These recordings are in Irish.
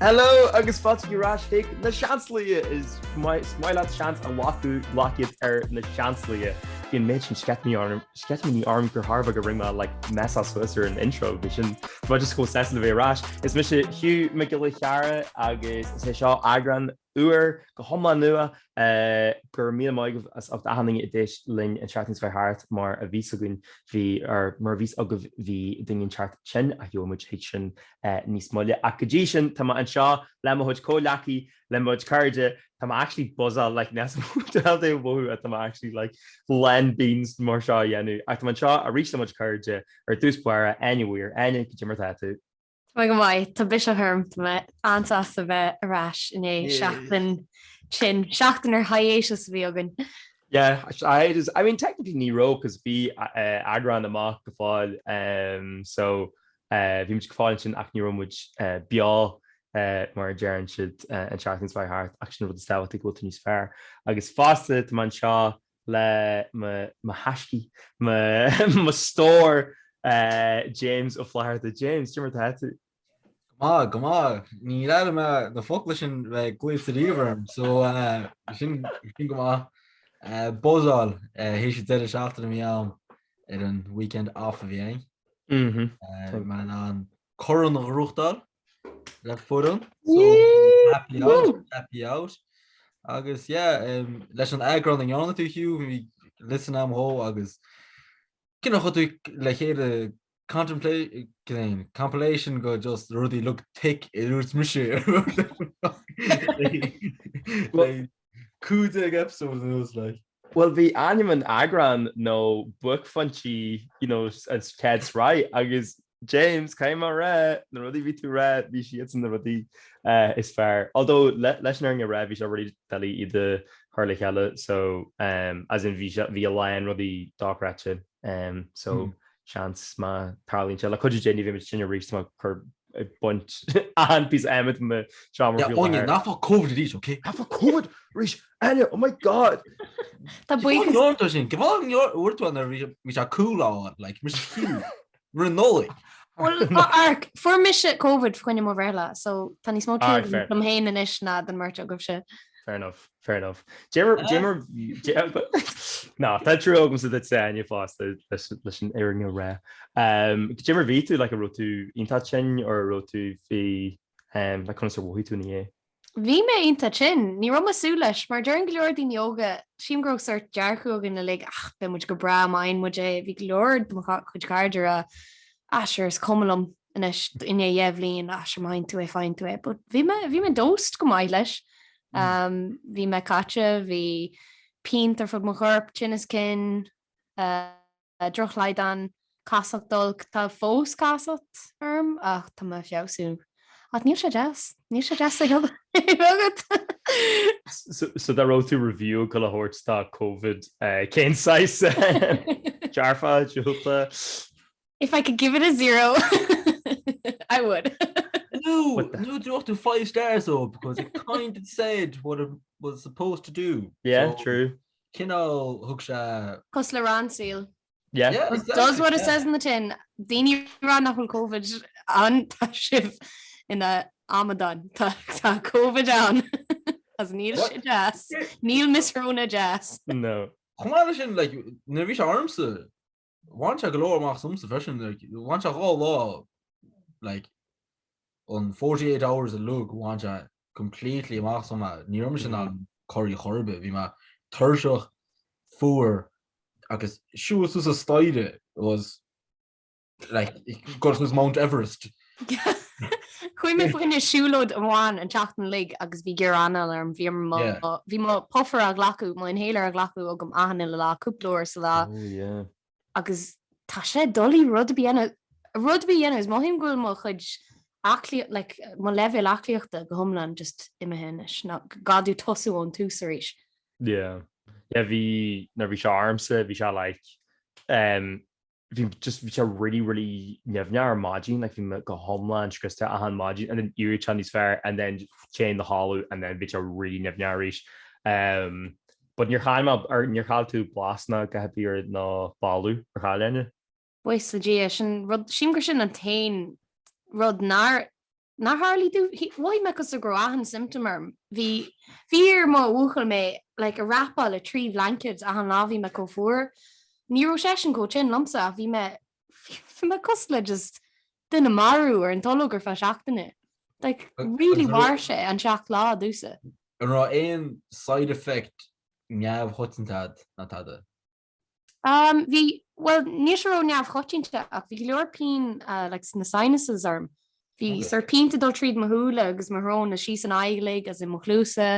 Hello agus fáilte ar ais chuig na Seansálaithe is maith leat seans a ghlacadh glac iad ar na Seansálaithe. Bhí an méid sin sceitimíní orm gur chóir go rinne mé like mess suas ar an intro bhí sin tá mé just chomh sásta le bheith ar ais. Is mise Hugh Mac Giolla Chearra agus is é seo eagrán úr go hiomlán nua. Go raibh míle maith agaibh as ucht achan duine a d'éist linn an tseachtain seo thart mar a bhí 's againn bhí or mar a bhí 's agaibh bhí duine inteacht tinn ach gheobhaidh muid chuig sin níos moille. Ach go dtí sin tá mé anseo le mo chuid comhghleacaí, le mo chuid cairde, tá mé actually buzzing like níos mó é mhothú atá mé actually like lán beans mar seo a dhéanamh. Ach tá mé anseo arís le mo chuid cairde ar dtús báire, Áine Weir. Áine, cad é mar atá tú? Tá mé go maith, tá biseach orm, tá mé an-sásta bheith ar ais i ndiaidh seachtain tinn, seachtain ar hiatus a bhí againn. Yeah, hiatus, I mean technically ní raibh cos bhí eagrán amach go fóill um, so uh, bhí muid go fóill ansin ach ní raibh muid uh, beo uh, mar a deireann siad uh, an tseachtain seo thart ach sin rud is tábhachtaí go bhfuil tú níos fearr. Agus fosta tá mé anseo le mo thaiscí, mo stór James Ó Flatharta. James, cad é mar atá tú? Go maith, go maith. Ní airím na focla sin bheith glaoite riamh orm, so sin go maith. Buzzáil théis an deireadh seachtaine a bhí ann ar an weekend off a bhí againn. Mé in ann corn a ghnóthachtáil. Le foireann so happy out, happy out. Agus yeah, um, leis an eagrán a ndearna tú Hugh, bhí listen am dhó agus cineál chuir tú le chéile contemplate compilation go just rudaí look thick i dúirt mise. Le 15 episode anuas like. Bhuel bhí ainm an eagráin nó buaicphointí you know an chéad sraith agus James caithfidh mé a rá na rudaí bhí tú a rá bhí siadsan na rudaí is fearr. Although leis an fhírinne a rá bhí sé really doiligh iad a chur le chéile so um, as in bhí sé bhí a lán rudaí dochreidte um, so seans má tarlaíonn sé le cuidiú Dé ní bheidh muid tinn arís tá mé ag cur ag baint an píosa adhmaid mo seomra faoi láthair. Ná fág Covid arís, ok? Ná fág Covid arís, Áine, oh my God! Tá buíochas. Cén fáth sin? Cén fáth uair tú an bhí sé cool á like, mise fiú, rinne Nollaig. Well, tá arc, fuair mise Covid faoi choinne mo bhreithlá, so tá níos mó trua dom féin anois ná don mbeirt agaibhse. Fair enough. Fair enough. Déamar, Ná, tá trua agamsa duit Áine fosta leis an fhírinne a rá. Cad é mar bhí tú, like, an raibh tú iontach tinn or an raibh tú bhí, like, conas ar mhothaigh tú ina dhiaidh? Bhí mé iontach tinn. Ní raibh mé ag súil leis, mar deireann go leor daoine óga, sílim go raibh sórt dearcadh againn uilig, ach beidh muid go breá má fhaigheann muid é. Bhí go leor de mo chuid cairde ag rá, ah sure, is cuma liom anois i ndiaidh dheich bhliain, ah sure má fhaigheann tú é, faigheann tú é. But bhí mé, bhí mé dosed go maith leis. Um, bhí mé caite, bhí pianta ar fud mo choirp, tinneas cinn, uh, drochshlaghdán, casacht olc, tá fós casacht orm ach tá mé ag feabhsú. Ach níl sé deas, níl sé deas a bheith agat. So dá raibh tú review ag dul a thabhairt do Covid, uh, cén saghas dearfa, diúltach? If I could give it a zero, I would. No, no, do to five stars though, because it kind of said what it was supposed to do. Yeah, so, true. Cineál thug sé. Cosúil le Ronseal. Yeah. yeah exactly, Does what it yeah. says in the tin. Daoine ag rá nach bhfuil COVID ann tá sibh ina amadáin tá tá COVID ann. As níl sé deas. Níl Miss Rona deas. No. Chomh maith leis sin, like, nuair a bhí sé ormsa, Bhain sé go leor amach asomsa freisin, like, bhain sé dhá lá, like, an 48 hours uilig, bhain sé completely amach asam mé. Ní raibh mise in ann corraí chor ar bith. Bhí mé tuirseach, fuar agus siúl suas an staighre was like go suas Mount Everest. Chuaigh mé faoi choinne siúlóid amháin an tseachtain uilig agus bhí géar anáil orm. Bhí mo bhí mo puffer á ghlacadh, mo inhaler á ghlacadh agam achan uile lá, cúpla uair sa lá. Oh yeah. Agus tá sé doiligh rud ar bith a dhéanamh, rud ar bith a dhéanamh is mothaím go bhfuil mo chuid aclaíocht, like, mo leibhéal aclaíochta go hiomlán just imithe anois, nó caithfidh tú tosú ón tús arís. Yeah. Yeah, bhí, nuair a bhí sé ormsa, bhí sé like, um, bhí just bhí sé really really nimhneach ar maidin like bhí mé go hiomlán scriosta achan maidin and then éirigh sé níos fearr and then téann do chodladh and then bhí sé really nimhneach arís. Um, but níor chaill mé ar níor chaill tú blas ná a dhath ar bith ná boladh ar chaill Áine? Buíochas le Dia, sin rud, sílim gur sin an t-aon rud nár. Nár tharlaigh daoibh? Mhothaigh mé cosúil go raibh achan symptom orm. Bhí bhí ar mo bhuachaill mé like a wrapáil le 3 bhlaincéad achan lá bhí mé chomh fuar. Ní raibh seisean chomh tinn liomsa ach bhí mé bhí mé cosúil le just duine marbh ar an tolg ar feadh seachtaine. Like really mhair sé an seacht lá domhsa. An raibh aon side effect neamhchoitianta a'd ná tada? Um, bhí, well, níl sé ró-neamhchoitianta ach bhí go leor pian uh, like, sna sinuses orm. Bhí okay. sort pianta ag dul tríd mo shúile agus mo shrón is síos an aghaidh uilig agus i mo chluasa.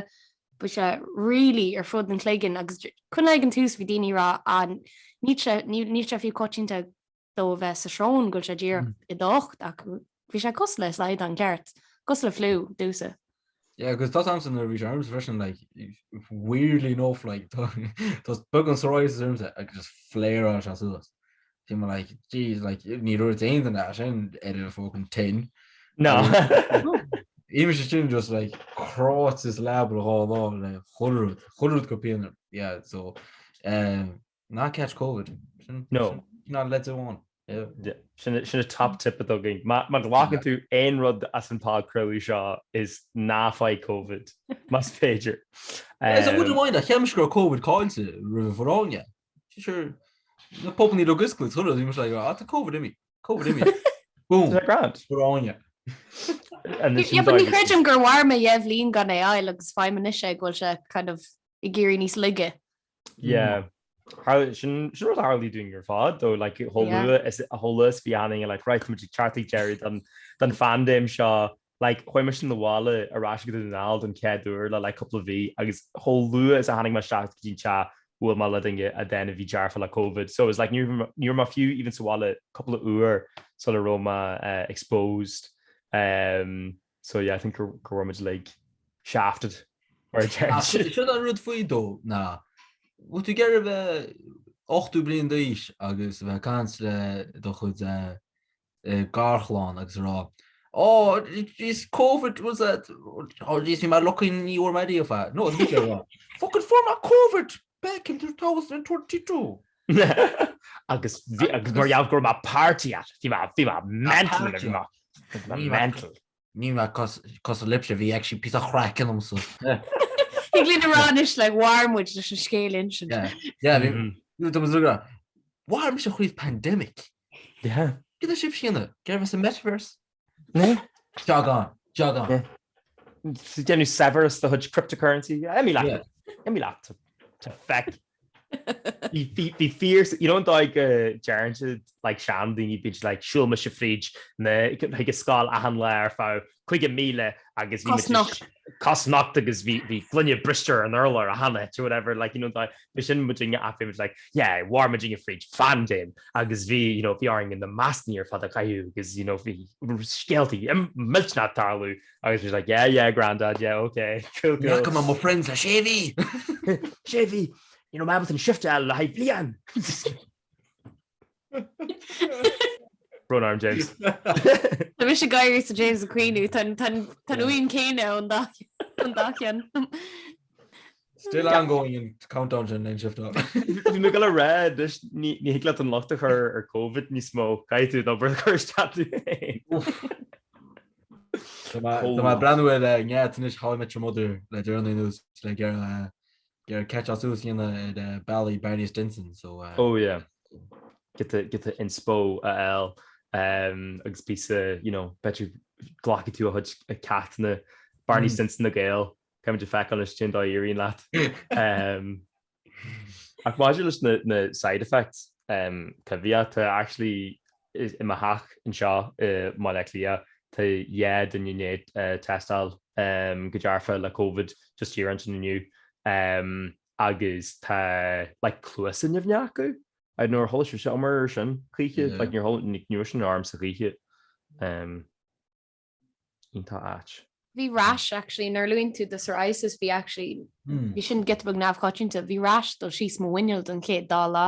Bhí sé really ar fud an chloigeann agus cuimhin ag an tús bhí daoine ag rá ah, níl sé, níl sé fiú coitianta dó a bheith sa srón go bhfuil sé díreach i d'ucht ach bhí sé cosúil le slaghdán ceart, cosúil le fliú domhsa. Yeah, agus tá agamsa nuair a bhí sé ormsa freisin like weirdly enough like tá tá beagán psoriasis ormsa agus just flare-áil sé suas. Bhí mé like jeez like ní dúirt aon duine é sin ar an fucking tin. No. Bhí mise sin just like cráite sa leaba le dhá lá le chuile rud, chuile rud go pian orm. Yeah, so um, Ná catch Covid. Sin No. Sin an leid amháin. Yeah. Yeah. Sin sin an top tip atá againn. Má má ghlacann tú aon rud as an podchraoladh seo is ná faigh Covid, más féidir. Is I wouldn't mind a cheap mise go raibh Covid caillte roimh an bhForáinne. Sure na pubannaí le oscailt chuile bhí mise like ah tá Covid imithe. Covid imithe. Boom. Tá grand. Foráinne. Yeah, but ní chreidim gur mhair mé dheich bhliain gan é fháil agus faighim anois é go bhfuil sé kind of ag éirí níos laige. Yeah. Sin sin rud a tharlaigh dúinn ar fad though like chomh luath is chomh luath is bhí achan duine like right tá muid ag teacht ag deireadh don don phaindéim seo like chuaigh mise 'na bhaile ar ais go Dún na nGall don chéad uair le like cúpla mhí agus chomh luath is a tháinig mé isteach go dtí an teach bhuail mé le duine a then a bhí dearfa le Covid so it was like ní raibh ní raibh mé fiú even sa bhaile cúpla uair sula raibh mé uh, exposed um, So yeah, I think go go raibh muid like shafted mar a deir siad. Sin an rud faoi though ná bhfuil tú ag iarraidh a bheith 80 bliain d'aois agus a bheith ag caint le do chuid garchlann agus a rá Oh, jeez, Covid was that? Oh, jeez, bhí mé lucky ní bhfuair mé riamh é. No, bhí sé rá. Fucking fuair mé Covid back in 2022. Agus bhí agus mar gheall go raibh mé party at, bhí mé bhí mé mental bhí mé bhí mé mental. Ní mé cosúil libhse bhí actually píosa craic ionamsa. Thig linn a rá anois like mhair muid leis an scéal a insint. Yeah, yeah, bhí bhí tá muid ag rá, mhair mise thríd pandemic. Yeah. Cad é sibhse a dhéanamh? Ag iarraidh bheith sa metaverse? Yeah. Jog on, jog on. Yeah. Déanamh saibhreas do chuid cryptocurrency. Imigh leat. Imigh leat. Tá feic. Bhí fíor, you know an dóigh go deireann siad like seandaoine bíonn siad like shiúil mise fríd na chuig an scoil achan lá ar feadh 50,000 agus bhí Cos nocht. cos nocht agus bhí bhí gloine briste ar an urlár achan áit or whatever like you know an dóigh bhí sin muidinne ach bhí muid like yeah mhair muidinne fríd phaindéim agus bhí you know bhí orainn na mascanna ar fad a chaitheamh agus you know bhí scéaltaí millteanach ag tarlú Agus bhí like, yeah, yeah, grandad, yeah, okay, cool, cool. Ní fhaca mé mo friends le sé mhí! Sé mhí! Ní raibh mé ábalta an shift a fháil le haghaidh bliain! Brón orm, James. Tá mise ag éirí sa James ag caoineadh, tá an uain céanna ón dá cheann. Still ongoing an countdown sin lena shift up. Bhí mé ag dul a rá anois ní thig leat an locht a chur ar Covid níos mó, caithfidh tú an obair a chur isteach tú féin. Tá mé ag breathnú ar net anois How I Met Your Mother le deireanaí anuas le ag iarraidh catch up suas a dhéanamh ar bealaí Barney Stinson so Oh yeah. Giota giota inspo a fháil agus píosa you know b'fhéidir glacfaidh tú a chuid ceachtanna Barney Stinson na Gael. Caithfimid a feiceáil anois cén dóigh a éiríonn leat. Ach maidir leis na side effects coimhthíoch, tá actually i mo theach anseo i mBaile Átha Cliath, tá dhá duine i ndiaidh tástáil go dearfa le Covid just thiar ansin inniu agus tá like cluasa nimhneach acu. I don't know ar chuala sibhse iomrá air sin choíche, like níor chuala, ní raibh sin ormsa choíche. Iontach ait. Bhí rash actually nuair a luaigh tú do psoriasis bhí actually bhí sin giota beag neamhchoitianta bhí rash dul síos mo mhuineál don chéad dá lá.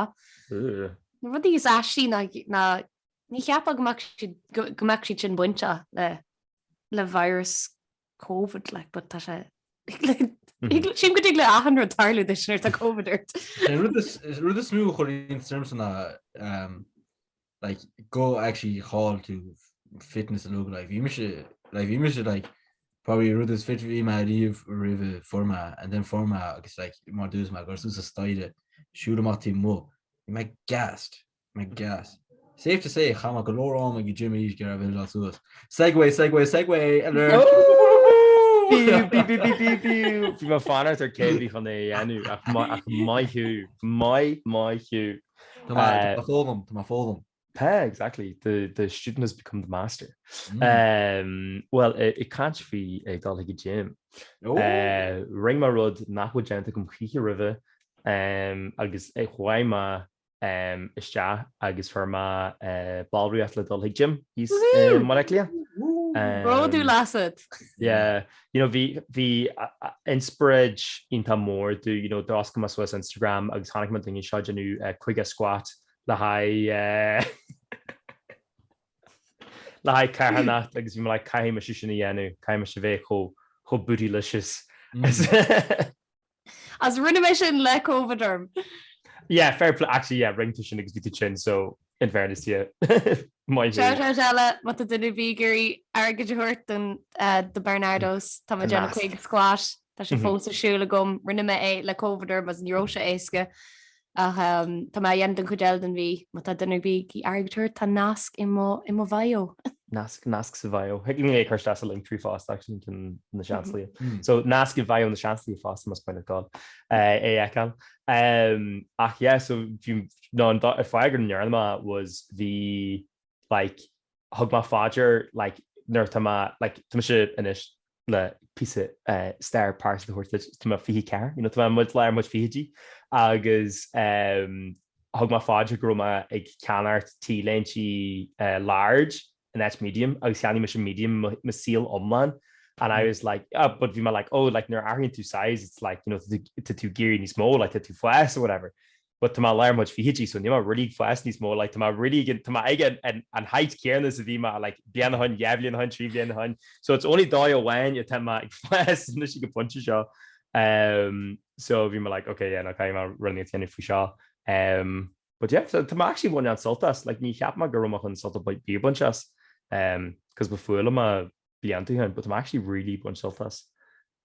Na rudaí is aistí ná ná ní cheapfá go mbeadh siad go go mbeadh siad sin bainteach le le virus Covid like but tá sé Sílim go dtig le achan rud tarlú duit nuair atá Covid ort. An rud is rud is mó a chuir iontas ormsa ná like go actually chaill tú fitness and like bhí mise. Like bhí mise like probably rud is fit bhí mé ariamh roimhe fuair mé and then fuair mé agus like mar dúirt mé ag dul suas an staighre siúl amach taobh amuigh bhí mé gassed mé gassed. Safe to say chaith mé go leor am ag an gym arís ag iarraidh build suas. Segue segue segue alert! Bíú bíú bíú bíú bíú bíú Bhí mé ag fanacht ar cé a bhí chun é a dhéanamh ach maith ach maith thú maith maith thú. Tá mé ag foghlaim tá mé ag foghlaim. Tá, exactly. The, the student has become the master. Mm. Um, well, ag caint faoi ag dul chuig an gym. Oh. Uh, rinne mé rud nach bhfuil déanta agam choíche roimhe um, agus chuaigh mé um, isteach agus fuair mé uh, ballraíocht le dul chuig gym thíos i mBaile Átha Cliath. Um, Bródúil asat. Yeah, you know, bhí bhí inspioráid iontach mór do, you know, d'oscail mé suas Instagram agus chonaic mé duine seo ag déanamh uh, 50 squat le haghaidh le haghaidh carthanacht agus bhí mé like caithfidh mise sin a dhéanamh, caithfidh mise bheith chomh chomh bootylicious. As rinne mé sin le Covid orm. Yeah, fair play. Actually, yeah, rinne tú sin agus bhí tú tinn, so in fairness to you. Maith thú. Shout out eile má tá duine ar bith ag iarraidh airgead a thabhairt don do Barnardos, tá mé ag déanamh 50 squat, tá sé fós ar siúl agam, rinne mé é le Covid orm agus ní raibh sé éasca. Ach tá mé á dhéanamh don chuid eile den mhí. Má tá duine ar bith ag iarraidh airgead a thabhairt, tá nasc i mo i mo bhio. Nasc, nasc sa bhio. Thig linn é a chur isteach sa Linktree fosta actually chun na seanslaí. So nasc i bhio na seanslaí fosta más maith leat dul é a fheiceáil. Ach yeah, so bhí no an fáth go ndearna mé was bhí like thug mé faoi deara like nuair atá mé like tá mise anois le píosa stair pearsanta a thabhairt duit tá mé 24 you know tá mé i lár mo chuid fichidí agus um, thug mé faoi deara go raibh mé ag ceannacht T-léintí uh, large in áit medium agus cheannaigh mise medium mo, mo saol iomlán and I was like oh, but bhí mé like oh like nuair a athraíonn tú size it's like you know tá tú ag éirí níos mó like tá tú ag fás or whatever but tá mé i lár mo chuid fichidí so níl mé really ag fás níos mó like tá mé really ag tá mé ag an an an height céanna is a bhí mé like bliain ó shin dhá bhliain ó shin trí bhliain ó shin so it's only dóigh amháin atá mé ag fás anois ag an bpointe seo um so bhí mé like okay yeah no caithfidh mé rud éigin a dhéanamh faoi seo um but yeah so tá mé actually ag baint an-sult as like ní cheap mé go raibh mé chun sult ar bith a bhaint as um cos ba fuath liom é blianta ó shin but tá mé actually really ag baint sult as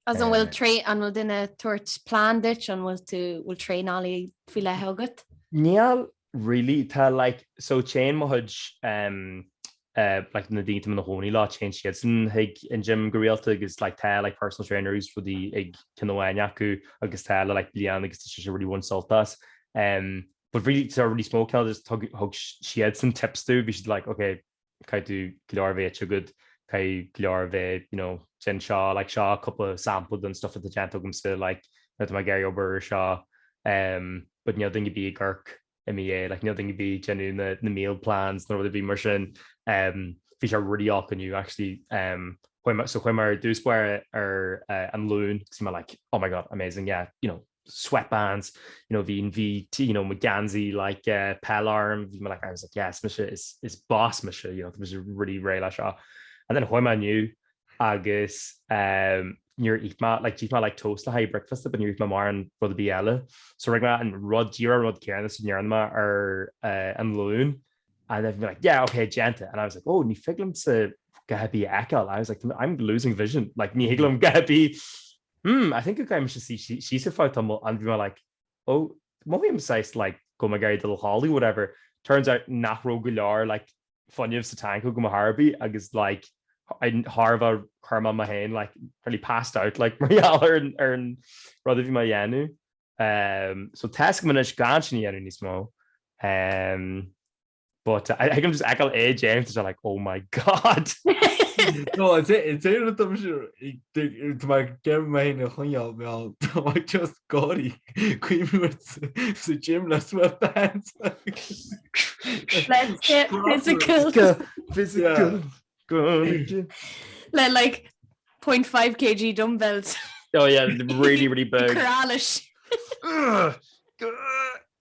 Agus an bhfuil tré an bhfuil duine ag tabhairt plean duit, an bhfuil tú bhfuil traenálaí faoi leith agat? Níl really, tá like so téann mo chuid um uh like na daoine atá mé i mo chónaí leo téann siadsan chuig an gym go rialta agus like tá like personal trainer agus rudaí ag ceann amháin acu agus tá le like bliain agus tá sé really ag baint sult as. Um but really tá really smó cineál just thug thug siadsan tips domh bhí siad like okay caithfidh tú go leor a bheith ite agat, caithfidh go leor a bheith, you know, déan seo, like seo cúpla sampla den stuff atá déanta agamsa, like nuair atá mé ag iarraidh obair ar seo, um, but níl duine ar bith ag amharc i mo dhiaidh, like níl duine ar bith ag déanamh na, na meal plans nó rud ar bith mar sin, um, bhí sé really olc inniu actually, um, chuaigh mé, so chuaigh mé ar dtús báire ar uh, an Luan, 'cause bhí mé like, oh my god, amazing, yeah, you know, sweatbands, you know, bhí bhí you know, mo geansaí like uh, peil orm, bhí mé like, I was like, yes, mise is, is boss mise, you know, mise really réidh le seo. And then chuaigh mé inniu agus um, níor ith mé, like, d'ith mé like toast le haghaidh breakfast, but níor ith mé mórán rud ar bith eile. So rinne mé an rud díreach rud céanna is a ndearna mé ar uh, an Luan. And then bhí mé like, yeah, okay, déanta. And I was like, oh, ní thig liomsa a dhath ar bith a fheiceáil. I was like, I'm losing vision. Like, ní thig liom a dhath ar bith Hmm, I think go gcaithfidh mise suí síos ar feadh tamaill and bhí mé like, oh, mothaím saghas like go bhfuil mé ag iarraidh dul a chodladh whatever. Turns out nach raibh go leor like fuinneamh sa tank agam ar chor ar bith agus like thar a bheith chuir mé mé féin like nearly passed out like mar gheall ar an ar an rud a bhí mé a dhéanamh. Um, so tá a fhios agam anois gan sin a dhéanamh níos mó. Um, But I think I'm just fheiceáil é déanta tá like oh my god. No, it's it's é rud dom tá mé ag iarraidh mé féin a choinneáil mé tá mé just gáirí cuimhniú sa gym le sweatbands. Let's get physical. Physical. Le like 0.5 kg dumbbells. Oh yeah, really really big. Corralish.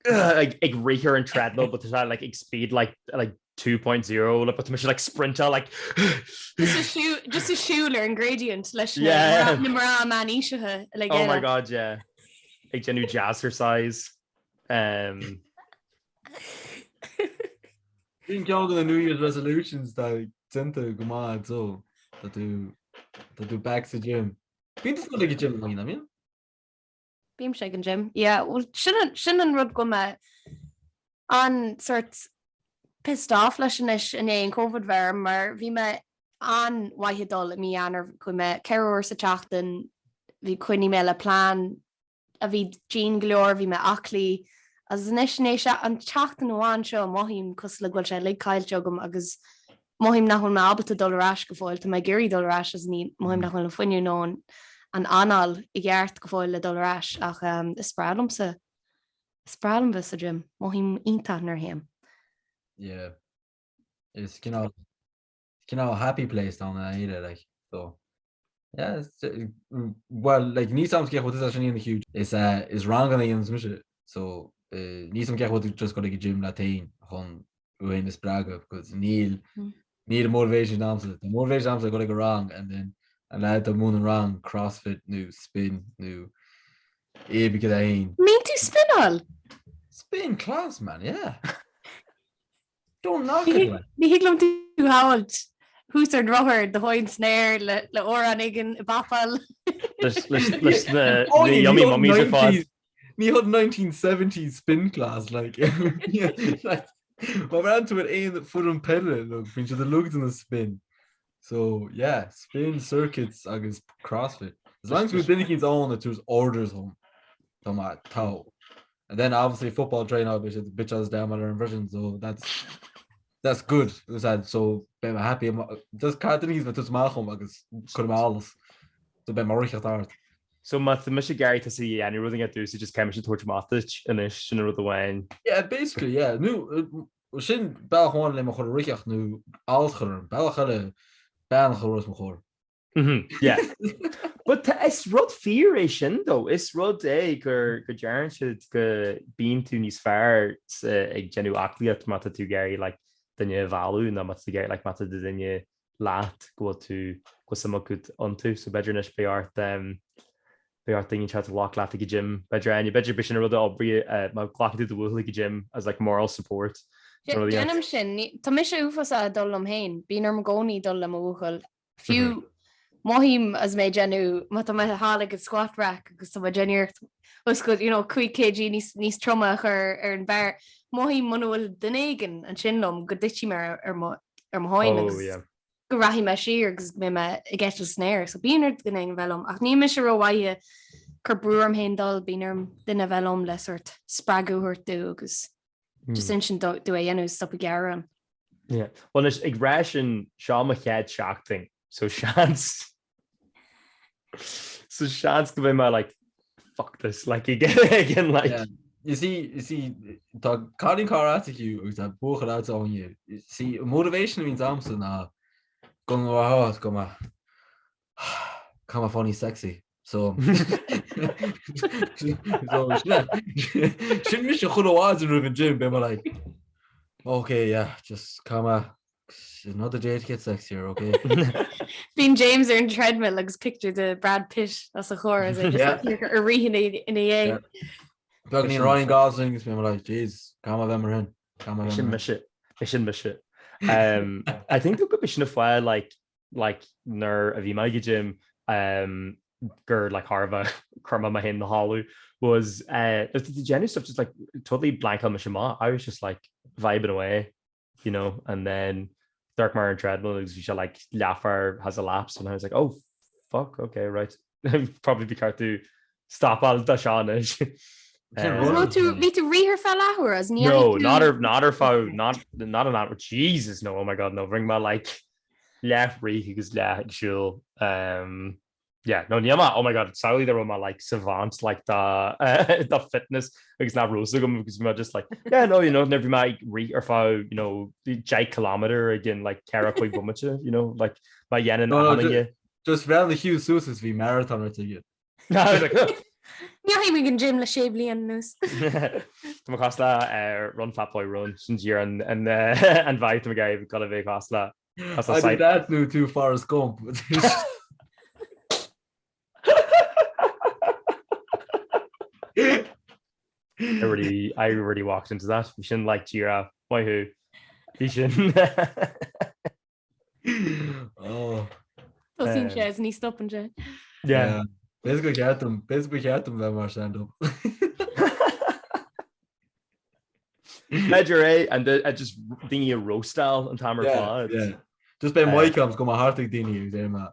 Ag ag rith ar an treadmill but tá like ag speed like like 2.0 like but tá mise like sprintáil like Just ag siúl just ag siúl ar an gradient leis na yeah. na mná meánaoiseacha like Oh my god yeah. Ag déanamh jazzercise. Um, Sin ceann de na New Year's resolutions tá déanta go maith so. Tá tú tá tú back sa gym. Bíonn tú ag an gym nach mbíonn? Bímse ag an gym. Yeah, well sin an sin an rud go bhfuil mé an-sort pissed off leis anois i ndiaidh an Covid bheith orm mar bhí mé an-mhaith ag dul i mí Eanáir, chuaigh mé 4 uair sa tseachtain, bhí choinnigh mé le plean a bhí dian go leor, bhí mé aclaí agus anois i ndiaidh an tseachtain amháin seo mothaím cosúil le go bhfuil sé uilig caillte agam agus mothaím nach bhfuil mé ábalta dul ar ais go fóill, tá mé ag iarraidh dul ar ais agus ní mothaím nach bhfuil an fuinneamh nó an anáil i gceart go fóill le dul ar ais ach is breá liomsa, is breá liom bheith sa gym, mothaím iontach nuair a théim. Yeah. Is cineál cineál happy place ann a éire like so yeah well like níl a fhios a'm cén chaoi a bhfuil sin ina huge is uh, is ranganna a dhéananns mise so uh, níl a fhios a'm cén chaoi a bhfuil tú just dul ag an gym leat féin chun thú féin a spreagadh because níl mm. níl motivation a'msa tá motivation a'msa dul ag an rang and then an lad atá ag múineadh an rang crossfit nó spin nó aerobic a haon. Mbíonn tú spináil? Spin class man yeah. Don't knock it like. Ní thig liom tú a shamhailt thuas ar an rothar do thóin san aer le le amhrán éigin ag bapáil. Leis na yummy mummies ar fad. Ní hod 1970s spin class like. Like, Má bhreathnaíonn tú ar aon foireann peile nó bíonn siad uilig ag déanamh spin. So yeah, spin circuits agus crossfit. As long as bhfuil duine eicínt ann ag tabhairt orders dhom, tá mé togha. And then obviously football train-áil beidh siad bitch as down ar an freisin, so that's that's good. So beidh mé happy. Just caithfidh duine eicínt bheith ag tabhairt amach dhom agus cuirfidh mé allas. So beidh mé ag ritheacht thart. So má tá mise ag iarraidh tusa a dhéanamh rud éigin domhsa just caithfidh mise tabhairt amach duit anois sin an rud amháin. Yeah, basically, yeah. Nó sin bealach amháin le mé a chur ag ritheacht nó allas a chur orm. Bealach eile bean a chur os mo chomhair. Yeah. But is rud fíor é sin though. Is rud é gur go deireann siad go bíonn tú níos fearr ag déanamh aclaíocht má tá tú ag iarraidh like duine a mhealladh nó má tá tú ag iarraidh like má tá do duine leat go bhfuil tú go bhfuil suim agat iontu. So b'fhéidir anois beidh ort um, beidh ort duine inteacht a ghlac leat ag an gym. B'fhéidir Áine, b'fhéidir b'shin an rud a oibreoidh má ghlacann tú do bhuachaill ag an gym as like moral support. Déanaim sin. Tá mise uafásach ag dul liom féin. Bíonn orm i gcónaí dul le mo bhuachaill. Fiú mothaím agus mé ag déanamh, má tá mé thall ag an squat rack agus tá mé ag déanamh iarracht os go, you know, 5 kg níos, níos troma a chur ar an barr, mothaím muna bhfuil duine éigin ansin liom go dtitfidh mé ar, ar mo, ar mo thóin oh, agus yeah. go rachaidh mé siar agus go mbeidh mé ag eitilt san aer. So bíonn ar duine éigin a bheith liom ach níl mise rómhaith ag cur brú orm féin dul, bíonn orm duine a bheith liom le sort spreagadh a thabhairt domh agus Just insint domh é a dhéanamh stop ag gearán. Yeah. Well anois ag rá sin seo mo chéad seachtain so seans so seans go mbeidh mé like fuck this like again again like Yeah. You see, you see, tá cailín cara agat Hugh agus tá buachaill agat Áine. You see, motivation a bhíonns a'msa ná go mbeidh go mbeidh caithfidh mé fáil níos sexy. So sin mise chuile mhaidin roimh an gym, beidh mé like, okay, yeah, just come on. Another day to get sexier, okay? Bíonn James ar an treadmill agus picture de Brad Pitt os a chomhair as é just ag rith ina dhiaidh. Beagáinín Ryan Gosling agus beidh mé like, jeez, caithfidh mé bheith mar shin. Caithfidh mé bheith Sin mise. Sin mise. Um, I think go b'shin an fáth like like nuair a bhí mé ag an gym um, gur like thar a bheith chuir mé mé féin 'na chodladh was uh, the genuine stuff just like totally blank on mise amach. I was just like vibing away, you know, and then d'amharc mé ar an treadmill agus bhí sé like leathuair has elapsed and I was like, oh fuck, okay, right. Probably ba cheart domh stopáil de seo anois. Bhí tú ag rith ar feadh leathuair as ní No, not ar not ar feadh not not an hour. Jesus, no, oh my god, no, rinne mé like leath rith agus leath ag siúl. Um, yeah, no, níl mé, oh my god, samhlaigh dá raibh mé like savant like da da fitness agus nach raibh a fhios agam agus bhí mé just like, yeah, no, you know, nuair bhí mé ag rith ar feadh, you know, 10 kilometre ag in like 4 5 bomaite, you know, like má dhéanann No, no, ju- Just bhreathnaigh Hugh suas is bhí marathon rite aige. Ní théim ag an gym le sé bliain anuas. Tá mé cosúil le Run Fat Boy Run sin díreach an an an vibe tá mé ag iarraidh dul a bheith cosúil le cosúil le Either that nó tú Forrest Gump. I really I really walked into that. Bhí sin like díreach maith thú. Bhí sin. Oh. Tosaíonn sé is ní stopann sé. Yeah. B'fhéidir gur cheart dom, b'fhéidir gur cheart dom bheith mar stand-up. B'fhéidir é and the, uh, just daoine a roastáil an t-am ar fad. Yeah. Just beidh mic agam is go mbeidh thart ag daoine agus déarfaidh mé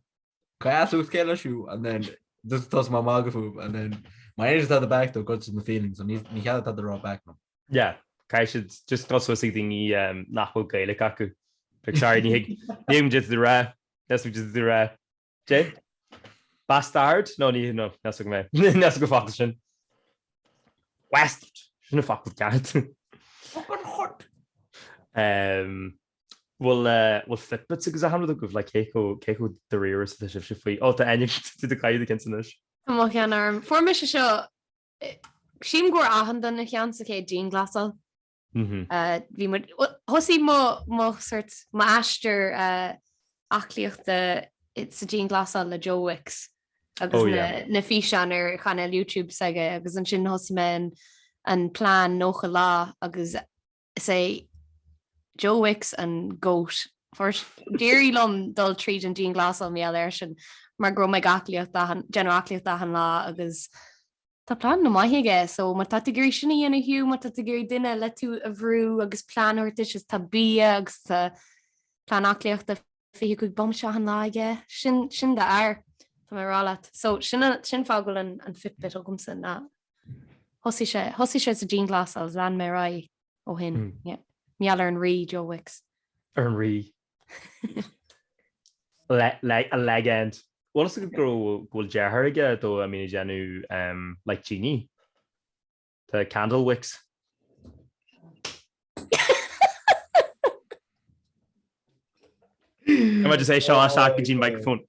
Caithfidh tú céile siú and then just tosóidh mé ag magadh fúthu and then má dhéanann siad tada back though goid siad mo feelings so ní ní chead tada a rá back liom. Yeah, caithfidh siad just dul suas ag daoine um, nach bhfuil Gaeilge acu. Like, sorry, ní thig ní thuigim cad tá tú a rá. Ní thuigim cad tá tú a rá. Dé? Bastard? No, ní no, níl a fhios agam é. Níl a fhios agam an focal sin. Bastard! Sin an focal ceart. Fucking hot! Um, bhfuil eh, bhfuil Fitbits agus achan rud agaibh le cé chomh cé chomh dáiríre is atá sibhse faoi. Ó tá Áine tú do caid do anois. Tá mo cheann orm. Fuair mise seo eh, sílim go bhfuair achan duine ceann sa chéad dianghlasáil. Bhí muid, thosaigh mo, mo sort, m'aistear aclaíochta sa dianghlasáil le Joe Wicks agus oh, yeah. na, na físeáin ar chainéal YouTube s'aige agus ansin thosaigh mé an, an plean 90 lá agus is é Joe Wicks an GOAT. D'éirigh liom dul tríd an dianghlasáil mar gheall airsean mar go raibh mé ag aclaíocht achan, déanamh aclaíocht achan lá agus Tá plean maith aige so má tá tú ag iarraidh sin a dhéanamh Hugh, má tá tú ag iarraidh duine le tú a bhrú agus plean a thabhairt duit is tá bia agus tá plean aclaíochta 25 bomaite achan lá aige, sin sin d'fhear, tá mé ag rá leat. So sin an sin fáth go bhfuil an an Fitbit agamsa ná thosaigh sé thosaigh sé sa dianghlasáil agus lean mé ar aghaidh ó shin. Mm. Yeah. Mar gheall ar an rí Joe Wicks. Ar an rí. Le le a legend. Bhfuil fhios agat go raibh go bhfuil deartháir aige dó a mbíonn ag déanamh um, like tine. Tá Candlewicks. Tá just é seo isteach go dtí an microphone.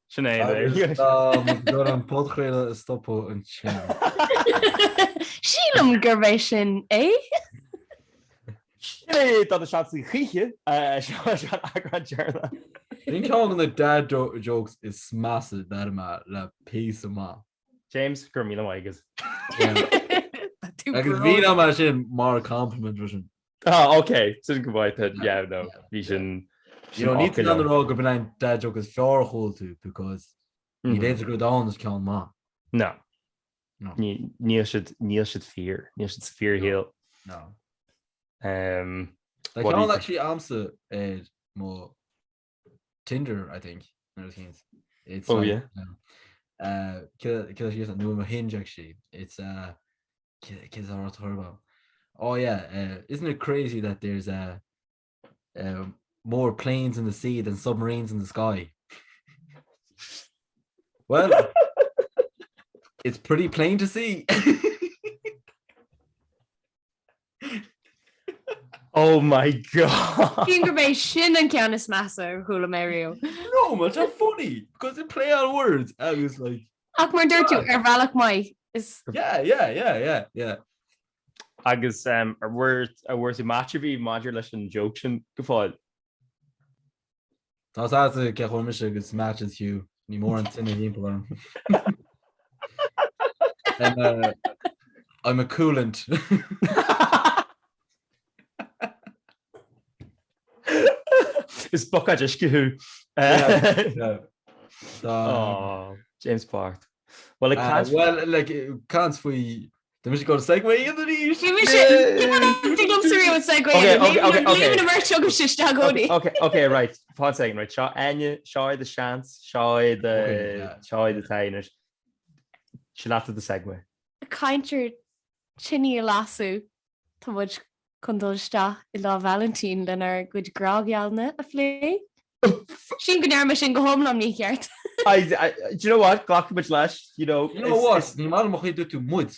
Sin é. Agus tá gur an podchraoladh a stopadh ansin. Sílim gurb é sin é. Sin é do na seansaí choíche seo an eagrán deireanach. Sin ceann de na dad jokes is measa dar mé le píosa maith. James, go raibh míle maith agat. Agus bhí ná mar sin mar compliment sin. Ah, ok, sin go maith then, yeah, no, bhí sin You know, ní tú an rá gurb in an dad joke is fearr a chuala tú because ní féidir go dán is ceann maith. No. No. Níl siad níl siad fíor, níl siad sa fíorshaol. No. Um, Tá ceann actually agamsa ar mo Tinder, I think, nuair a thíonn. It's oh, like, yeah. Uh, nó mo Hinge actually. It's uh, cé a Oh yeah, uh, isn't it crazy that there's uh, uh, more planes in the sea than submarines in the sky? Well, it's pretty plain to see. Oh my god! Sílim gurb é sin an ceann is measa a chuala mé riamh. No, but they're funny because they play on words. I was like Ach mar dúirt tú ar bhealach maith is Yeah, yeah, yeah, yeah, yeah. Agus um, ar bhfuair ar bhfuair tú match ar bith maidir leis an joke sin go fóill? Tá sásta ce chuir mise agus matches Hugh ní mór an tine thimpeall orm. I'm a, I'm a coolant. Is buicéad uisce thú. Yeah, Oh, James bocht. Well, ag caint Well, like, caint faoi Tá mise go segue in arís. Bhí mise Tig liomsa riamh an segue Okay, okay, okay, okay. Léim na mbeirt agaibh isteach i gcónaí. Okay, okay, right. Fan second, right. Seo Áine, seo é do seans, seo é do Okay, yeah. seo é do time anois. Sin leat do segue. Caint ar tine a lasadh Tá muid chun dul isteach i Lá Vailintín lenár gcuid grághealanna a phlé. Sílim go ndearna mé sin go hiomlán mícheart. I, I, do you know what? Glacfaidh muid leis, you know. You know what? Ní maith liom an chaoi a dúirt tú muid.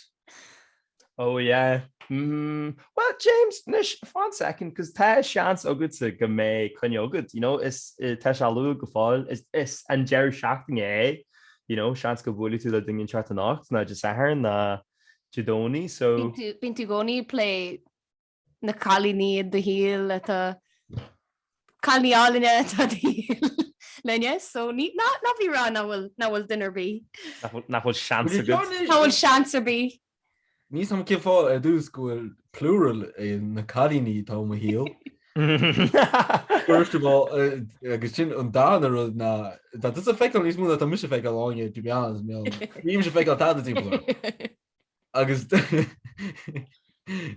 Oh yeah. Mm, well, James, anois, fan second, cos tá seans agatsa go mbeidh coinne agat, you know, is eh, tá sé luath go fóill, is, is an deireadh seachtaine é, you know, seans go mbuailfidh tú le duine inteacht anocht, nó Dé Sathairn, nó Dé Domhnaigh, so. Bíonn tú i gcónaí ag plé na cailíní i do shaol atá cailíní álainne atá i do shaol linne, so ní ná ná bí ag rá nach bhfuil nach bhfuil duine ar bith. Nach bhfuil nach bhfuil seans agat. Nach bhfuil seans ar bith. Níl a fhios agam cén fáth ar dtús go bhfuil plural ag na cailíní atá i mo shaol. First of all, agus sin an darna rud ná tá tusa ag feiceáil níos mó ná tá mise ag feiceáil Áine, to be honest, nílimse ag feiceáil tada timpeall orm. Agus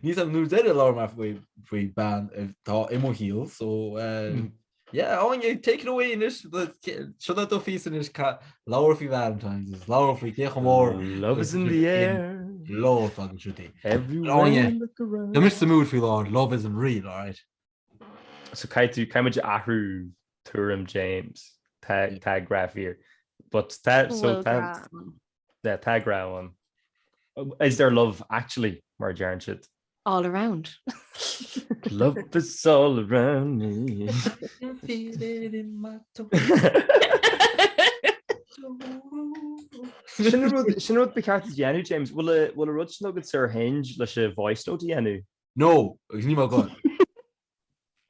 níos am nuair deireadh labhair mé faoi faoi bean atá i mo shaol, so yeah, Áine, take it away anois, seo é do phíosa anois labhair faoi Valentine's, is labhair faoi cé chomh mór Love is in the air. Love agus rudaí. Everywhere Áine, I look around. Tá mise sa mood faoi láthair, love isn't real, alright? So caithfidh tú, caithfidh muid athrú tuairim James, tá tá grá fíor. But tá, so Bhfuil tá, grá ann. yeah, tá grá ann. Is there love actually, mar a deireann siad. All around. Love is all around me. Feel it in my toes. Sin an rud, sin an rud ba cheart a dhéanamh, James. Bhfuil a, bhfuil a rud sin agat ar Hinge leis an voice note a dhéanamh? No, agus níl mé ag goil.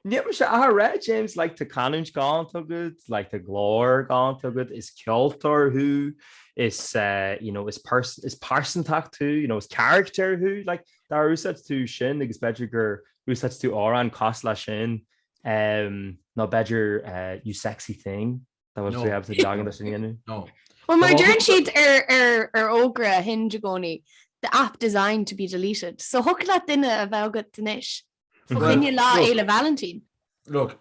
Níl mise ach ag rá, James, like tá canúint galánta agat, like tá glór galánta agat, is ceoltóir thú, is eh, you know, is pers is pearsantacht thú, you know, is character thú, like dá úsáid tú sin agus b'fhéidir gur úsáid tú amhrán cosúil leis sin, um, nó b'fhéidir eh, you sexy thing, dá bhfuil No. tú ábalta leagan de sin a dhéanamh. No. Well, mar deireann siad ar, ar, ar fhógra Hinge i gcónaí, the app designed to be deleted. So thiocfadh leat duine a bheith agat anois. Fá choinne Lá Fhéile Vailintín. Look,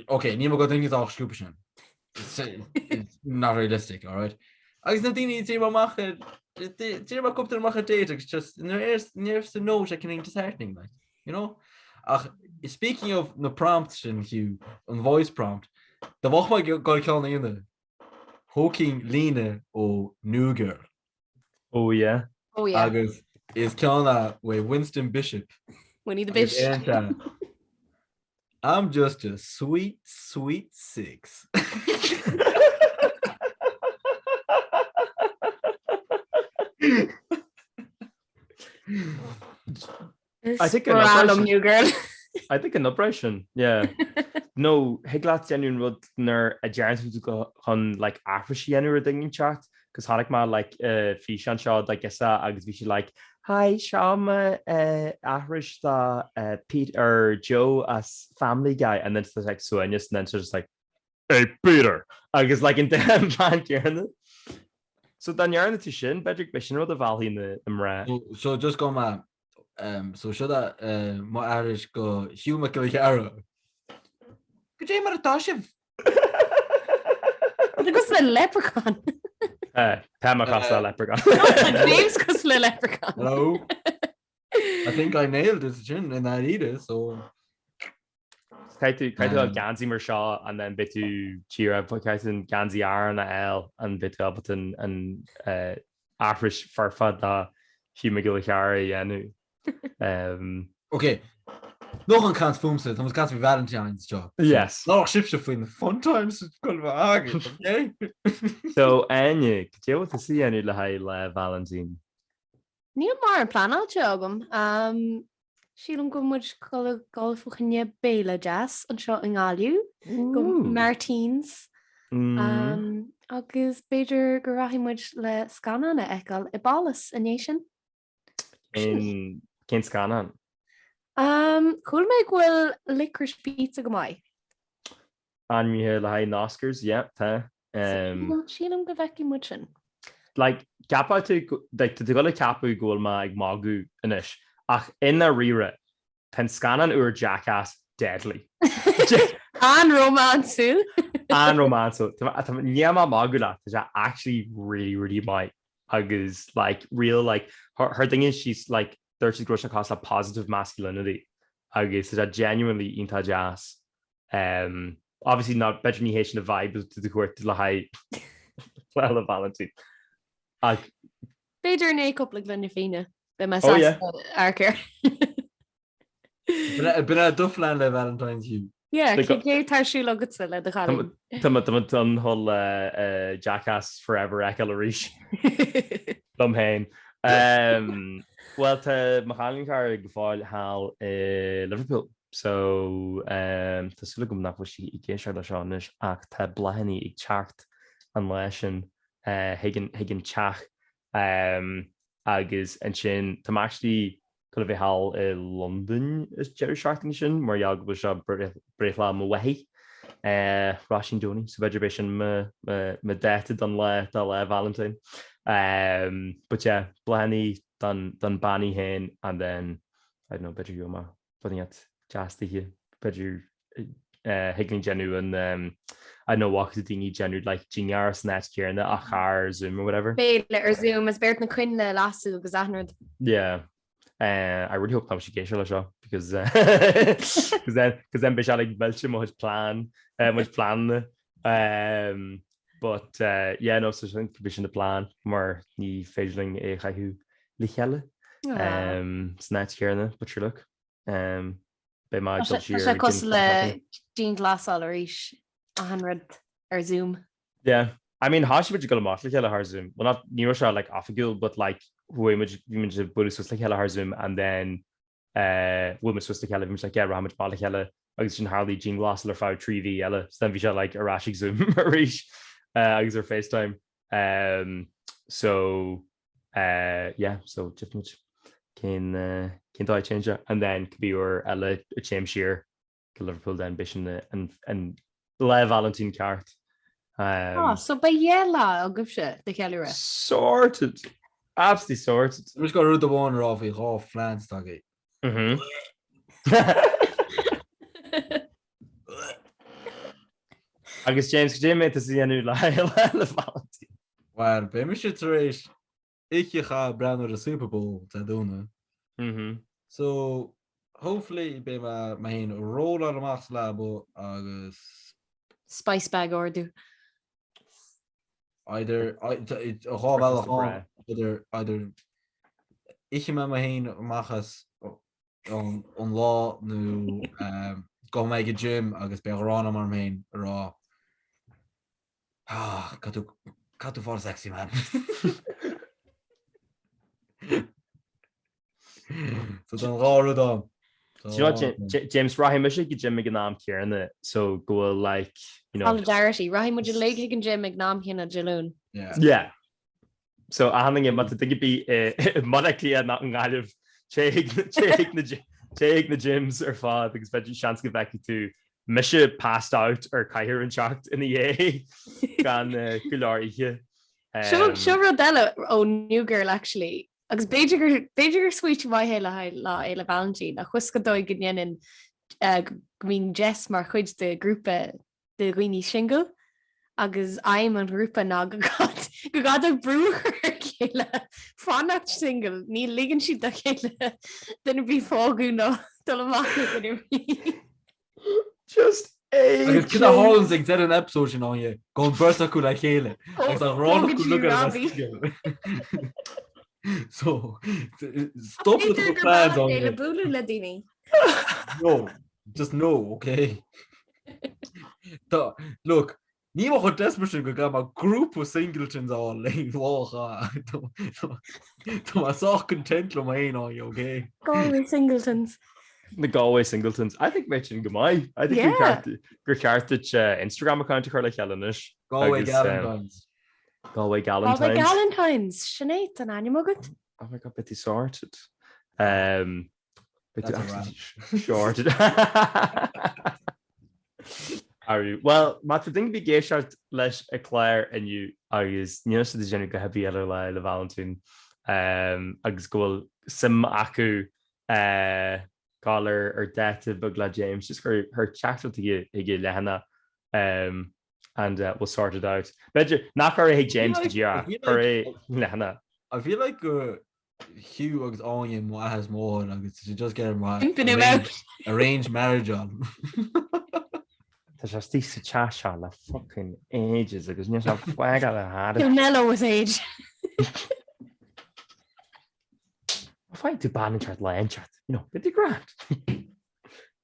ok, níl mé ag goil duine atá sciobtha sin. It's not realistic, all right? Agus na daoine d'éirigh amach ar d'éirigh amach cúpla amach ar date agus just níor sa nó sé cinn disheartening, like, you know? Ach speaking of na prompt sin Hugh, an voice prompt, dá mbeadh mé ag goil ceann a dhéanamh, thógfainn líne ó New Girl. Oh yeah. Oh yeah. Agus is ceann é uaidh Winston Bishop. Winnie the Bish. I'm just a sweet, sweet six. I think an operation New Girl. I think an operation, yeah. No, thig leat déanamh an rud nuair a deireann tú go chun like aithris a dhéanamh ar duine inteacht, cos chonaic mé like uh, físeán seo de ghirseach agus bhí sí like Hi, seo mo uh, aithris do uh, Pete or Joe as Family Guy and then it's like suaimhneas and then it's just like Hey Peter! Agus like an bean céanna. So dá ndearna tú sin, b'fhéidir b'shin rud a mheallfaidh na mná. So just go ma um, so seo uh, mo aithris go Hugh Mac Giolla Chearra. Goidé mar atá sibh? Tá cosúil le leprechaun. Tá mé cosúil le leprechaun. James cosúil le leprechaun. Hello. I think I nailed it sin i ndáiríre, so Caithfidh tú caithfidh tú geansaí mar seo and then beidh tú tíre caithfidh tú an geansaí Aran a fháil and beidh tú ábalta an an aithris foirfe do Hugh Mac Giolla Chearra a dhéanamh. Um, Ok, nach an caint fúmsa, tá caint faoi Valentine's seo. Yes. Labhair sibhse faoin fun times go bhfuil agaibh, ok? So Áine, cad é atá tú a dhéanamh le haghaidh Lá Vailintín? Níl mórán pleanáilte agam. Sílim go bhfuil muid ag dul fá choinne béile deas anseo i nGaillimh, go Martine's. Agus b'fhéidir go rachaidh muid le scannán a fheiceáil i bPálas i ndiaidh sin. Cén scannán? Chuala mé go bhfuil Licorice Pizza go maith. Ainmnithe le haghaidh na Oscars, yeah, tá. Sílim go bhfeicfidh muid sin. Like, ceapfá tú, like, tá tú ag dul a cheapadh go bhfuil mé ag magadh anois, ach i ndáiríre, tá an scannán úr Jackass deadly. An-rómánsúil. An-rómánsúil. Níl mé ag magadh leat, tá sé actually really, really maith. Agus, like, real, like, chuir duine síos, like, dúirt siad go raibh sé cosúil le positive masculinity. Agus tá sé genuinely iontach deas. Um, obviously not b'fhéidir ní hé sin an vibe atá tú ag cuartú le haghaidh Lá 'le Vailintín. Ach B'fhéidir i ndiaidh cúpla gloine fíona beidh mé oh, yeah. sásta amharc air. B'in é do phlean le Valentine's Hugh. Yeah, cé cé tá ar siúl agatsa le do chailín? Tá mé tá mé chun dul Jackass Forever a fheiceáil arís. Liom féin. Um, well tá mo chailín cara go fóill thall i Liverpool. So, tá súil agam nach bhfuil sí ag éisteacht leis seo anois ach tá bláthanna ag teacht an lá sin chuig an teach agus ansin tá mé actually. Chun a bheith thall i Londain an deireadh seachtaine sin mar gheall go bhfuil sé breithlá mo mháthar, Róisín Donie, so b'fhéidir b'é sin mo dáta don lá, do lá Valentine. But yeah, bláthanna don bean í féin and then, I don't know, b'fhéidir gheobhaidh mé rud inteacht deas dithe, b'fhéidir thig linn déanamh an, I don't know, bhfaca tú daoine ag déanamh like dinnéar san áit chéanna ach thar Zoom or whatever. Béile ar Zoom is beidh ort na coinnle a lasadh agus achan rud. Yeah. Uh, I really hope nach bhfuil sí ag éisteacht leis seo because uh, cause then, cause then beidh sé like millte mo chuid plean, uh, mo chuid pleananna. Um, but uh, yeah, no, so sin b'é sin the plan mar ní féidir linn é a chaitheamh le chéile um, san áit chéanna, but sure look. Um, beidh mé ag dul siar. Tá sé cosúil le dianghlasáil arís achan rud ar Zoom. Yeah. I mean, thosaigh muid ag dul amach le chéile thar Zoom. Well, not, ní raibh sé like oifigiúil, but like chuaigh muid, bhí muid ag bualadh suas le chéile thar Zoom and then uh, bhuail muid suas le chéile, bhí muid like, yeah, rachaidh muid amach le chéile agus ansin tharlaigh dianghlasáil ar feadh 3 mhí eile. So then bhí sé like ar ais ag Zoom arís uh, agus ar FaceTime. Um, so uh, yeah, so tchífidh muid cén uh, cén dóigh a dtéann sé. And then cibé uair eile a téim siar go Liverpool then beidh sin an, an lá Vailintín ceart. Um, oh, so beidh dhá lá agaibhse de cheiliúradh. Sorted. Absolutely sorted. Mise go rud amháin a rá faoi dhá phlean atá agaibh. Mhm. Agus James, cad é a mbeidh tusa a dhéanamh Lá Fhéile Vailintín? Bhuel, beidh mise tar éis oíche a chaitheamh ag breathnú ar an Super Bowl Dé Domhnaigh. Mhm. So, hopefully beidh mé mé féin ag rolláil amach sa leaba agus. Spice bag a ordú. Either, dhá bhealach ann, either, either ithfidh mé mé féin amach as an lá nó gabhfaidh mé ag an gym agus beidh gráin agam orm féin ag rá ah, caithfidh tú, caithfidh tú fáil sexy man. So tá an dhá rud ann. Do you know what, James, rachaidh mise ag an gym ag an am céanna so go bhfuil like, you know. Solidarity, rachaidh muid uilig chuig an gym ag an am céanna Dé Luain. Yeah. Yeah. So achan duine, má tá duine ar bith i mBaile Átha Cliath nó i nGaillimh, téigh chuig na gyms ar fad agus b'fhéidir seans go bhfeicfidh tú mise passed out ar cathaoir inteacht ina dhiaidh gan go leor ithe. Seo rud eile ó New Girl actually, agus b'fhéidir gur b'fhéidir gur smaoitiú maith é le haghaidh Lá Fhéile Vailintín ach thuas go dóigh go ndéanann go mbíonn Jess mar chuid de ghrúpa de dhaoine singil agus aidhm an ghrúpa ná go gcaithfidh brú a chur ar a chéile fanacht singil, ní ligeann siad dá chéile duine ar bith fágadh ná dul amach le duine ar bith. Just é Agus cad a tharlaíonn ag deireadh an episode sin Áine, go an beirt acu le chéile agus an rá acu le go single. So, stop with the plans Áine. Le bualadh le daoine. No, just no, okay? Tá, look, níl mé chomh desperate sin go gcaithfidh mé grúpa singletons a fháil le lá Tá mé sách content liom féin Áine, okay? Galway singletons. Na Galway singletons. I think beidh sin go maith. I think gur Yeah. ceart gur ceart duit eh, Instagram account a chur le chéile anois. Galway Agus, um, Galentines. Galway Galway Galentines. Galentines, sin é an ainm agat. Oh my god, beidh tú sorted. Um, Beidh tú That's a absolutely sorted. Arú. Well, má tá duine ar bith ag éisteacht leis an chlár inniu agus níl siad ag déanamh a dhath ar bith eile ar Lá Fhéile Vailintín um, agus go bhfuil suim acu uh, dul ar, ar dáta beag le James, just cuir teachtaireacht chuig an leathanach um, and uh, we'll sort it out. B'fhéidir nach cuir é chuig James go díreach, cuir é leathanach. I feel like go Hugh agus Áine mo athair is mo mháthair agus she just get my Pimping him out. arranged marriage on. Tá sé istigh sa teach seo le fucking ages agus níl sé fágáil a thar. He'll mellow with age. Faigheann tú bean inteacht lá inteacht, you know, beidh tú grand.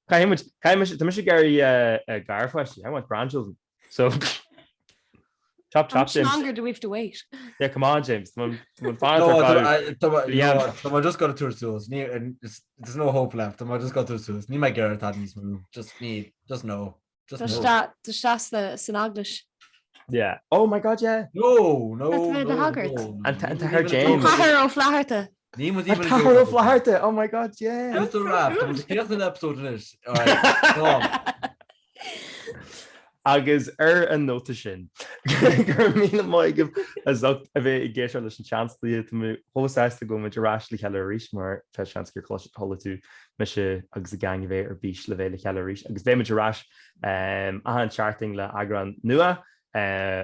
Caithfidh muid, caithfidh muid, tá mise ag iarraidh garpháistí, I want grandchildren. So, chop How chop much James. longer do we have to wait? Yeah, come on James. Tá No, tá mé just ag tabhairt suas. There's no hope left. Tá mé just ag tabhairt suas. Níl mé ag iarraidh tada níos mó. Just ní, just no. Just Tá no. sé san eaglais. Yeah. Oh my God, yeah. No, no, That's where the no, Hoggart. no, no. An t- an t-athair Níl James. Athair Ó Flatharta. Ní muid even Cathair Ó Flatharta, oh my god, yeah! Just a wrap, tá muid ag críochnú an episode anois. Alright, slán. Agus ar an nóta sin, go raibh míle maith agaibh as ucht a bheith ag éisteacht leis an Seansálaithe. Tá mé chomh sásta go bhfuil muid ar ais le chéile arís mar tá seans gur chuala tú mise agus an gang a bheith ar bís le bheith le chéile arís agus beidh muid ar ais achan seachtain le eagrán nua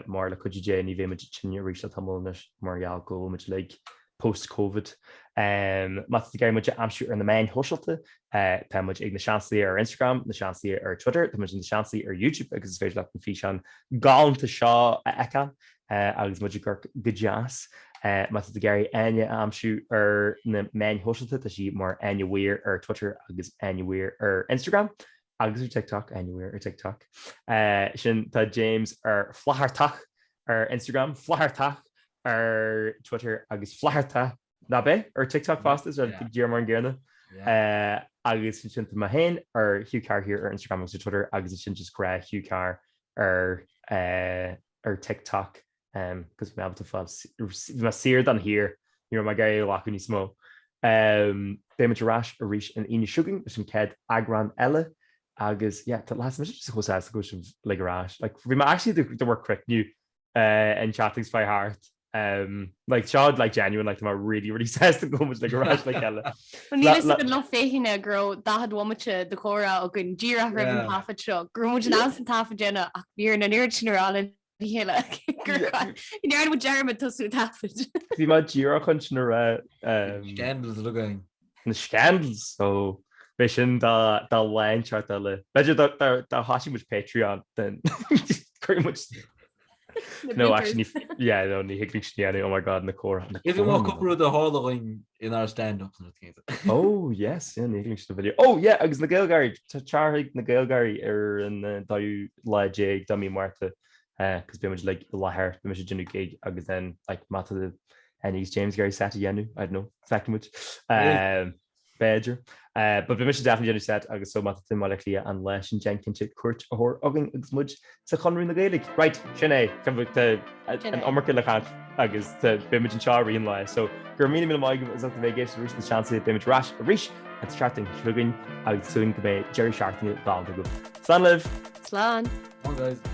mar le cuidiú Dé ní bheidh muid tinn arís le tamall anois mar gheall go bhfuil muid uilig post-Covid. Má tá tú ag iarraidh muid a aimsiú ar na meáin shóisialta, tá muid ag Na Seansálaithe ar Instagram, Na Seansálaithe ar Twitter, tá muid Na Seansálaithe ar YouTube agus is féidir leat an físeán galánta seo a fheiceáil agus muid ag amharc go deas. Má tá tú ag iarraidh Áine a aimsiú ar na meáin shóisialta, tá sí mar Áine Weir ar Twitter agus Áine Weir ar Instagram agus ar TikTok, Áine Weir ar TikTok. Sin tá James ar Flathartach ar Instagram, Flathartach ar Twitter agus Flatharta nach ea ar TikTok fosta, so díreach mar an gcéanna. Agus ansin tá mé féin ar Hugh Carr here ar Instagram agus ar Twitter agus ansin just gnáth Hugh Carr ar ar TikTok cos bhí mé ábalta fáil bhí mé saor den here, ní raibh mé ag iarraidh a ghlacadh níos mó. Beidh muid ar ais arís an Aoine seo chugainn leis an chéad eagrán eile agus yeah tá lads mise just chomh sásta go bhfuil sibh like ar ais. Like bhí mé actually de bharr críochnú an tseachtain seo thart. Like seo like genuine like tá mé really really sásta go bhfuil muid like ar ais le chéile. Well níl fhios ag an lucht féachana go raibh 40 bhomaite de chomhrá againn díreach roimh an taifead seo, go raibh muid in ann an taifead a dhéanamh ach bhí orainn an oiread sin a rá lena chéile gur ndearna muid dearmad tosú an taifead. Bhí mé díreach chun sin a rá. Scandals againn. Na scandals so beidh sin do lá inteacht eile. B'fhéidir dá thosaigh muid Patreon then cuirfidh muid No actually ní yeah no ní thig linn sin a dhéanamh oh my god na comhrá na Is cuma cúpla rud a tharla dhúinn inár stand-ups nó cinnte. Oh yes yeah ní thig linn sin a mhilleadh. Oh yeah agus na Gaelgáirí tá Tiocfaidh na Gaelgáirí ar an dóú lá déag de mí Márta cos beidh muid like i láthair beidh mise ag déanamh gig agus then like má tá Áine agus James ag iarraidh set a dhéanamh, I don't know, feicfidh muid. B'fhéidir. But beidh mise definitely ag déanamh set agus so má tá tú i mBaile Átha Cliath an lá sin déan cinnte cuairt a thabhairt chugainn agus muid sa Chonradh na Gaeilge. Right, sin é, tá an iomarca le caint agus beidh muid anseo i rith an lae. So go raibh míle míle maith agaibh as ucht a bheith ag éisteacht arís na Seansálaithe, beidh muid ar ais arís an tseachtain seo chugainn agus súil go mbeidh deireadh seachtaine galánta agaibh. Slán libh! Slán! Slán guys!